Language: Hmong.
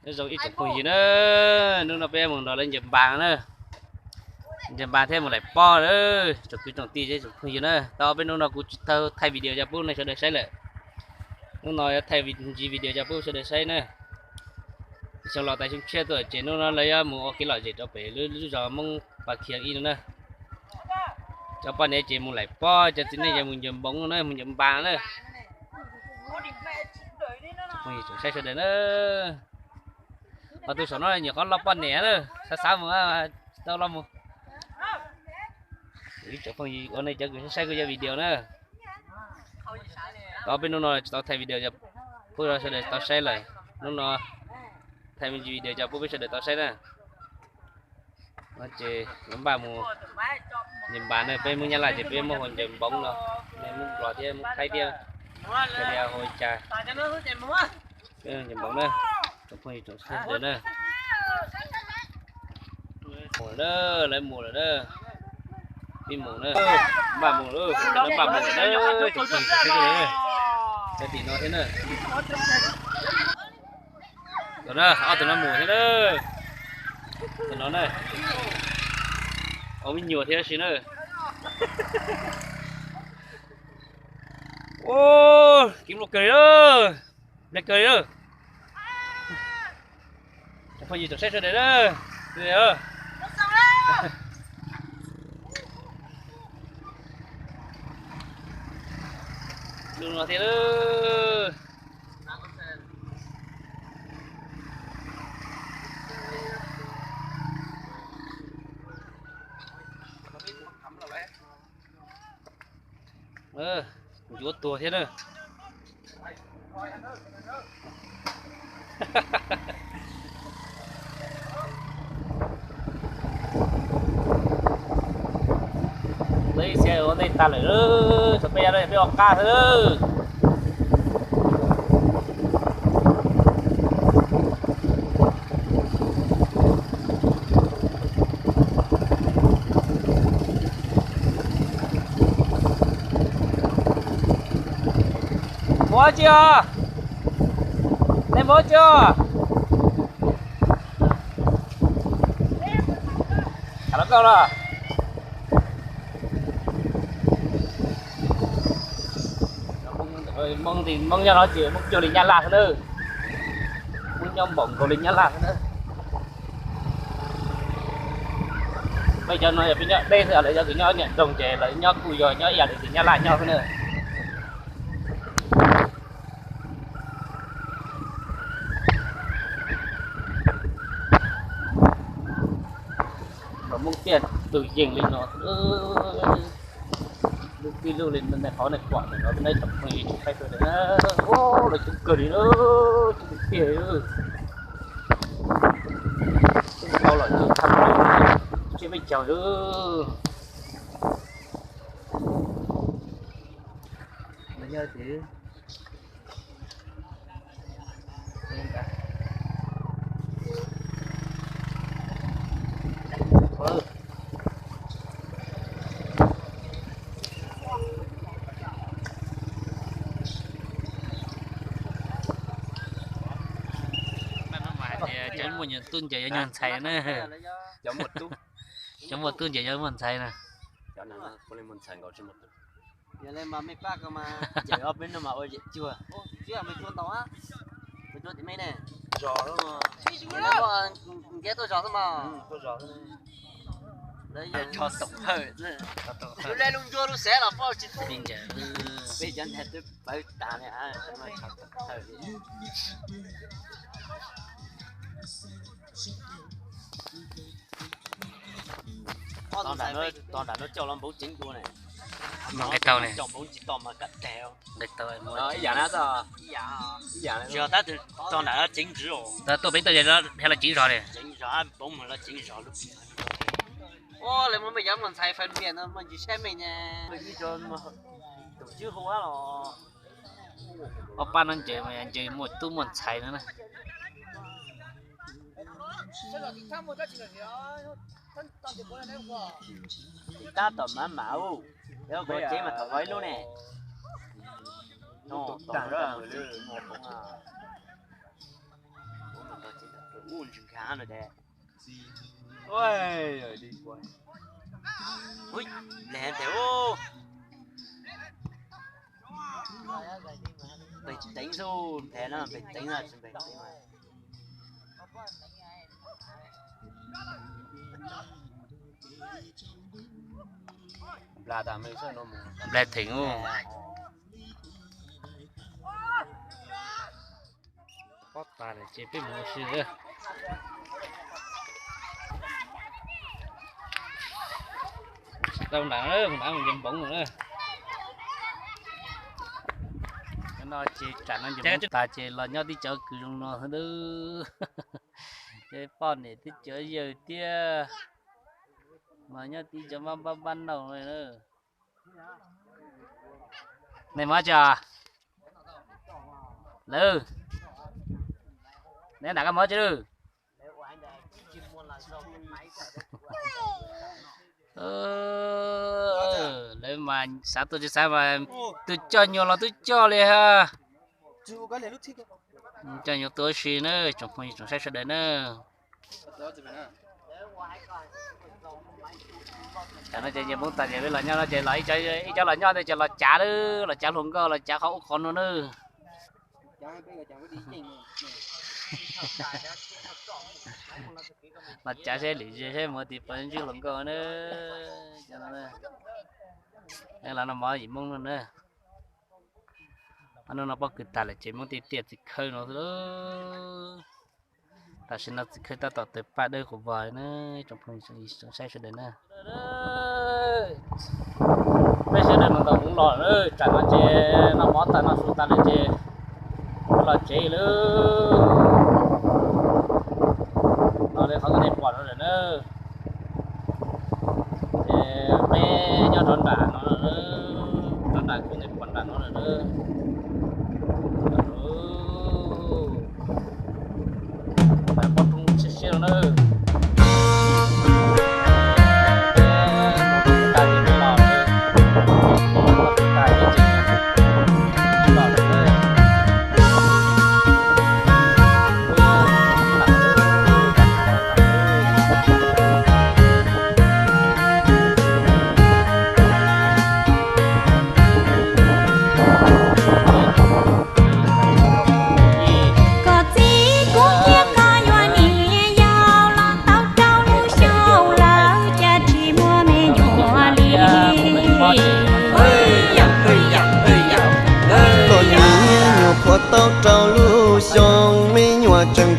Nyob zoo ib tsoom phooj ywg na, hnub no peb mus nrog lawv ncaws npas na, ncaws npas thiab mus laim pob na, tsoom kwv tsoom tij thiab tsoom phooj ywg na. Tau ob peb hnub no kuv tsis tau thaij video coj pub nej sawv daws saib lawm. Hnub no yuav thaij ncig video coj pub sawv daws saib na. Xyoo los tas xyoo tshiab tuaj ces hnub no lawv yuav mus ua kev lom zem rau pem lub zos Hmoob Pas Khias ib no na. Cov poj niam ces mus laim pob, cov txiv neej ces mus ncaws npoov na, mus ncaws npas na. Phooj ywg tsoom saib sawv daws na, qhov twg saum no nyuam qhuav loj poj niam na, xav xav mus tsis tau los mus. Ib tsoom phooj ywg ua nej cov kws saib kuv cov video na. Tau ob peb hnub no tsis tau thaij video coj pub rau sawv daws tau saib lawm, hnub no thaij me ntsis video coj pub peb sawv daws tau saib na. No ces lawv npaj mus ncaws npas na, peb Hmoob Nyab Laj ces peb muab hu ncaws npoov no, nej Hmoob Nplog thiab Hmoob Thaib thiab, hu li cas, ncaws npoov na, tsoom phooj ywg tsoom saib sawv daws na. Mus lawm, lawv mus lawm na. Peb mus na, npaj mus lawm, lawv npaj mus lawm na, tsoom phooj ywg tsoom saib sawv daws na. Cov tim no thiab na. Tus na, ob tug no mus thiab na. Tus no na, ua me nyuam thiab si na. Ua, kev nplua kawg li, nplua kawg li. Cov phooj ywg tsoom saib sawv daws na. Lub no thiab. Ncuav tuag thiab na. Lawv ib txhia ua ntej tag lawm, tshuav peb yog peb ua qab xwb. Mus tsis os? Nej mus tsis os? Tham los koj los. Hmoob nyob no ces Hmoob cuag li Nyab Laj xwb na. Hmoob nyob npaum nkaus li Nyab Laj xwb na. Peb cov no yog peb nyob deb xwb, lawv cov kws nyob niam nroog ces lawv nyob kuj yog nyob ib yam li Nyab Laj nyob xwb na. Hmoob tiaj tus yeej li no, lub tib lub li qhov nej pom ntawm no, nej tsoom phooj ywg tsoom saib sawv daws, lawv coob kawg li, coob tiag tiag li. Tau los tsis tshaj plaws, tsiab peb caug li. Cov muaj tub ncaws yuav nyuag ntxhais na. Cov muaj tub ncaws yuav muaj ntxhais na. Yog li mas mej pab ko mas ncaws ob peb hnub mas ua yam cuag. Ntiab tuaj zog xwb mas. Lub ncua lub xev los poj tsis tau. Peb cov ntag twb pawv tas li. Tog nram no coj los npaum ceev dua ne. Nqe tau ne. Coj npaum tsis tau mas kam tag. Nqe tau. Ib yam na, ib yam. Tsis yog tab sis tog nram no ceev ntsis os. Tuaj peb tuaj ces dhia los ceev zog li. Ceev zog, npaum mas los ceev zog lub. Ua lawv muaj mej cov muaj ntxhais fais npias no muaj ntsis saib mej ne. Tus tswb hu los. Ob pab no ncaws mas ncaws muaj tub muaj ntxhais no na. Tab tom mam mam ub, yog kuv ceev mas thaum ko ib lub ne. Tom tom. Ub, ntsis nkag no de. Ui, nplej ntev. Npeg teev xwb, nplej no npeg teev no tsis npeg teev mas. Npla tas me xwb no mus. Npla theem ub. Pob tas lawm ces peb mus ua si. Tsis tau nram na, mus nram mus yog npoov lawm na. Cov no ces tsam no ces tas ces los nyob tib cov kws zoo no xwb. Ces poj niam tib cov yawg thiab, mas nyob tib cov mab npab npab nauj na. Nej mob tsi? Lawv, nej nram koj mob tsi lawm? Lawv mas xav tuaj tsis xav mas tus coj nyuag los twb coj li ha. Coj nyuag tuaj ua si na, tsoom phooj ywg tsoom saib sawv daws na. Tam no ces nyias poob tas ces peb los nyob no ces los ib co los nyob ntawd ces los cav lawm, los cav hluas nkauj los cav qhov ub qhov no na. Los cav seb lwm zaus seb mus tim pos ntsib hluas nkauj na. Cov no na, los no mov yim Hmoob no na. Ob hnub no pob kws tas lawm ces Hmoob tiaj tiaj txiv khawb no xwb. Tam sim no txiv khawb tab tom tawg paj dawb quas vog na, tsoom phooj ywg tsoom saib sawv daws na. Peb sawv daws mus ntaus hmoov los lawm, tsam no ces noj mov tas noj su tas lawm ces los tsev lawm. No li qhov nej pom no lawm na. Ces peb nyob rov nram no, rov nram kwj nej pom nram no lawm na. Pob roob siab siab no na. Koj txiv kuv thiab koj yuav niam yau los tau rau lub xyoo lawm cas tsis muaj me nyuam li. Koj niam nyuam qhuav tau rau lub xyoo me nyuam tseem